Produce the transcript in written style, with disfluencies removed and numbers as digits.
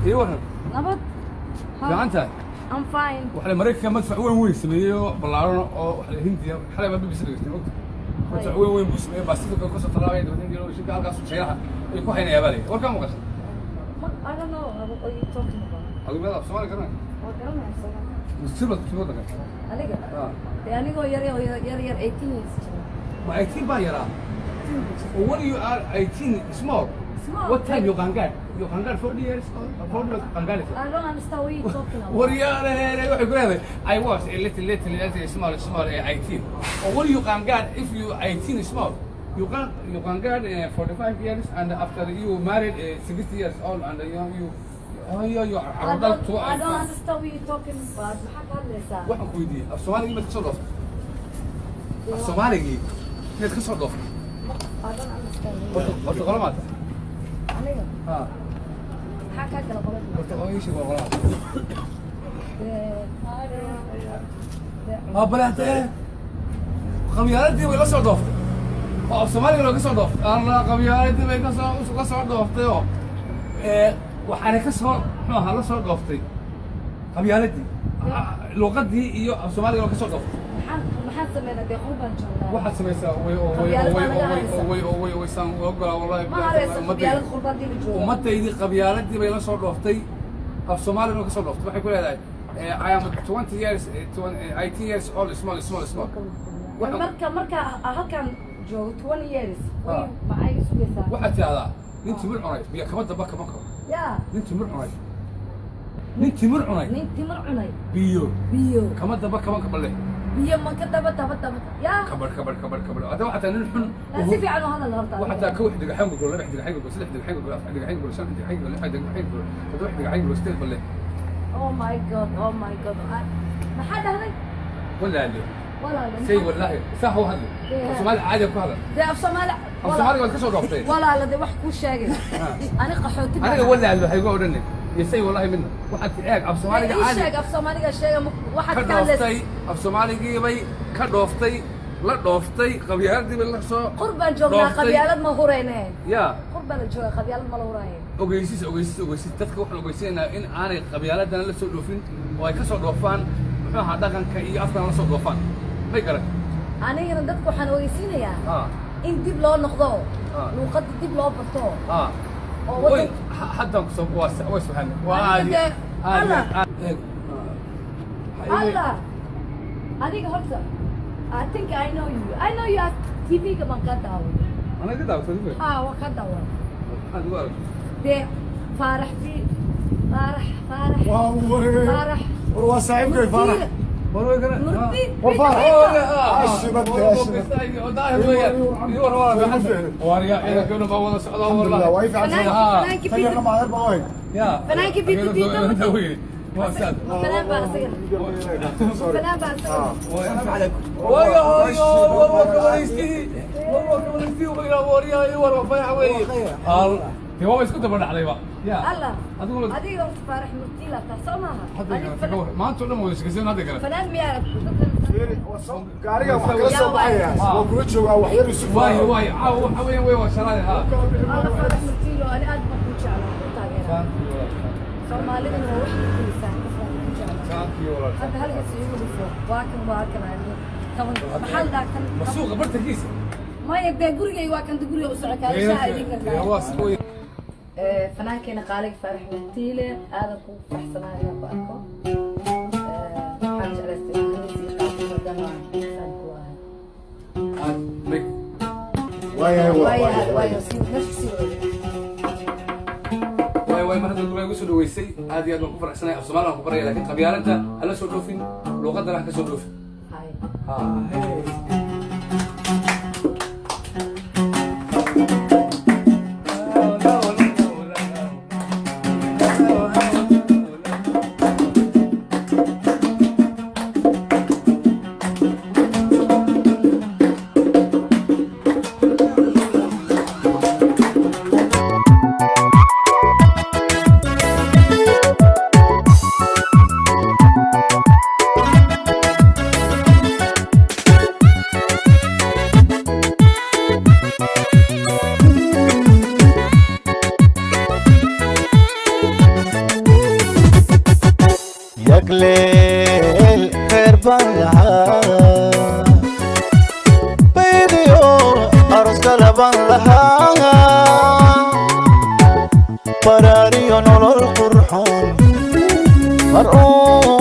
Ii waran. Nabad. Fiican tahay? I'm fine. Waxaa la Maraykanka madfac weyn weyn sameeyey oo ballaaran oo waxa la Hindiya xalay baa BBC dhegeystay, mogta madfac weyn weyn buu sameeyey Pacific ka soo tallaabaya, dabadna Hindiya shirka halkaas Shiinaha ay ku haynayaa baa la yidhi. Warkaa maqashay? I don't know what are you talking about. Adigu meed af Soomaali garanay? Waa garanaya Soomaali. Musiibad ku waddanka. Aniga? Ah. Dee anigoo yar yar yar yar, 18 years jira. Ma 18 baa yaraa? 18 buu jira. When you are 18 small. Small. What time you can get? You can get 40 years old, 40 years can get it. I don't understand what you're talking about. Waryaare, waxay ku leedahay I was a little little little small small, 18. Or what you can get if you 18 small? You can get 45 years, and after you married 60 years old, and you oh you you I are don't, I don't understand what you're talking about. Maxaa ka hadlaysaa? Waxaan ku weydiiyey, af Soomaaligii maad ka soo dhooftay? Af Soomaaligii miyaad ka soo dhooftay? I don't understand. Horta qolo maata? Aniga? Ha. Maxaa kaa gala qolada? Horta qolo ii sheeg, waa qolo maata? Dee Ha, baleete qabyaaladii way la soo dhooftay oo af Soomaaliga looga soo dhooftay. Allah, qabyaaladii bay kasoo la soo dhooftay oo waxaana ka soo, muxuu ahaa, la soo dhooftay qabyaaladii, luqadii iyo af Soomaaliga looga soo dhooftay. Maxaan sameynaa? Dee qurbaan joognaa. Waxaad samaysaa way oo way oo Qabyaalad way baa oo naga way haraysa. oo way oo way way saan u ogolaa wallahi. Ma harayso qabyaalad qurbaan dii la joogo. Ummaddaydii qabyaaladii bay la soo dhooftay, af Soomaalina ka soo dhooftay. Waxay ku leedahay I am 20 years, 18 years old, small small small. Marka halkan joogo 20 years Ah. way maxay sugaysaa? Waxaad tidahdaa nin timir cunay biyo kama damba kama karo. Yaa? Nin timir cunay, nin timir cunay. Nin timir cunay. Biyo. Biyo. Kama damba kama kabale. Biyo ma ka daba daba daba yaa? Kabar kabar kabar kabar. Hadda waxaa tahay nin xun. Si fiican u hadal horta. Waxaa tahay kow xidig xangugol, laba xidig xangugol, saddex xidig xangugol, afar xidig xangugol, shan xidig xangugol, lix xidig xangugol, toddoba xidig xangugol, sideed balle. Oh my God, oh my God. Maxaa dhahday? Walaale. Walaale. Say wallaahi saa u hadli. Af Soomaali caadi ku hadal. Dee af Soomaali. Af Soomaaliga waad ka soo dhooftay. Walaale, dee wax kuu sheegay, ani qaxooti baan aniga ahay. Walaale waxay igu odhanay iyo say wallaahi midna. Waxaad eeg af Soomaaliga ii caadi sheeg af Soomaaliga sheega waxaad ka ka hadlaysa. Dhooftay af Soomaaligii bay ka dhooftay, la dhooftay qabyaaladii bay la soo Qurbaan joognaa. dhooftay. Qabyaalad ma hurayne. Yaa? Qurbaan la jooga, qabyaalad ma la huraaye. Ogeysiis, ogeysiis, ogeysiis. Dadka waxaan ogeysinaynaa in aanay qabyaaladana la soo dhoofin oo ay ka soo dhoofaan, muxuu ahaa, dhaqanka iyo afkana la soo dhoofaan. May garan? Anigana dadka waxaan ogeysiinayaa ha in dib loo noqdo, Ah. luuqadda dib loo barto ha oo way waddan haddaan kusoo waa way subxaana waa Aniga aadi dee- aadi Allah. Eeg. Allah, adiga horta I think I know you, I know you as TV-ga baan kaa daawaday. Anaga daawatay? Ha, waa kaa daawaday. Maxaad ugu aragtay? Dee Faarax fi Faarax Faarax. Waa wareegay. Faarax. War waa saaxiibkay Faarax. Murti. War Faarax. Alxamdulillah, waa ii fiican tahay. Fanaankii. Tan yarna maadeer baa ohay. Fanaankii Peter Peter. Fanaan baa asagana. Sorry. Fanaan baa asagana. Waa isku daba dhacdayba. Allah, adiga horta Faarax Murtiila taa soo maaha? Adiga Maanta o dhan wada sheekaysan hadda kale. Fanaan miyaa? Fiiri, waa gaariga waxaa kala soo baxaya. Waa kula joogaa wax yar isu. Waayo waayo, caawa waxa weeyaan way waa shalaade ha. Alla, Faarax Murtiilo, ani aad baan ku jeclaa, ku taageeraa. Soomaalidana waa wax kelisaa qof baan ku jeclaa. Hadda halkaas iigu dhufo, waa kan, waa kan, toban maxaa la dhahaa kan? Suuqa bartankiisa. Maya, dee gurigay waa kan, guriga u soco kaala shaha idin kartaa. Fanaankeena qaaliga Faarax Murtiile, aadan kugu faraxsanahay inaan ku arko. Waxaan jeclaystay inaan sii qaato maadaama aan fan ku ahay. Waayahay, waa waayo waayahay. Waayo, sii meesha sii wada. Waay waay, mar hadda igu soo dhaweysay, aad iyo aad baan ku faraxsanahay. Af Soomaali baan ku baraya, laakiin qabyaaladda hala soo dhoofin, luuqadana ha ka soo dhoofin. Hay. Ha. Baan lahaa baydiyo aroos kale baan lahaa, baraariyo nolol qurxoon mar uun.